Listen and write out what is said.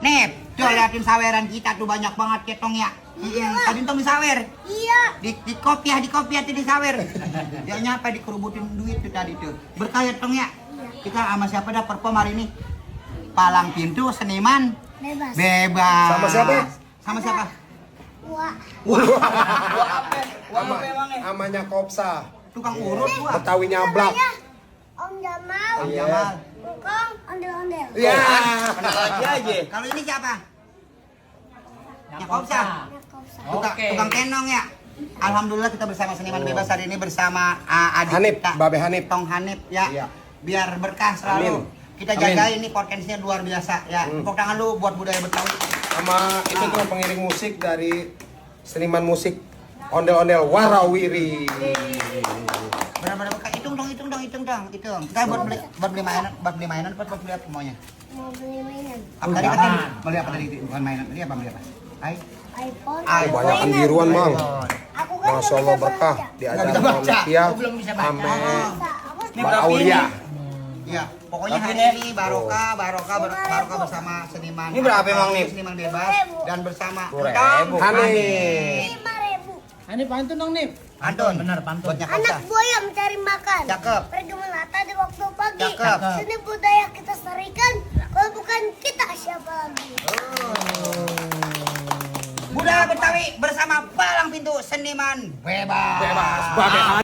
Nih, coba liatin saweran kita tuh banyak banget ketong ya. Tadi tong sawer. Iya. Di kopiah tuh di sawer. Ya nyapa dikerubutin duit tuh tadi tuh. Berkaya tong ya. Kita sama siapa dah perform hari ini? Palang pintu seniman Bebas. bebas. Sama siapa? Sama siapa? Wah. Amanya Kopsa. Tukang urut gua. Betawi nyablak. Namanya Om Jamal. Om Iya. Jamal. Engkong ondel-ondel. Iya. aja. Kalau ini siapa? Yakobsa. Yakobsa. Tukang tenong ya. Alhamdulillah kita bersama seniman bebas hari ini bersama adik Hanif, kita, Babe Hanif. Tong Hanif ya. Iya. Biar berkah selalu. Amin. Kita jaga ini potensinya luar biasa ya. Tepuk tangan lu buat budaya Betawi. Sama itu tuh pengiring musik dari seniman musik ondel-ondel Warawiri. Benar-benar berkah. Hitung dong. Kita buat beli mainan buat beli apa semuanya. Mau beli mainan. Apa tadi kan beli apa tadi? Bukan mainan. Tadi apa beli apa? Hai. iPhone. Banyakan biruan, Bang. Aku kan Masya Allah berkah diajarin Nggak bisa oleh baca. Tia Aku belum bisa baca. Ame Aku Mbak Aulia. Iya, pokoknya hari ini barokah bersama seniman. Ini berapa emang nih? Seniman bebas dan bersama 10.000. Hanif. 5.000. Ini pantun dong nih. Anton, benar pantun. Buat Anak Yakobsa. buaya mencari makan. Cakep. Pergi melata di waktu pagi. Cakep. Seni budaya kita lestarikan. Kalau bukan kita siapa lagi? Budaya Betawi bersama Palang Pintu Seniman Bebas. Babe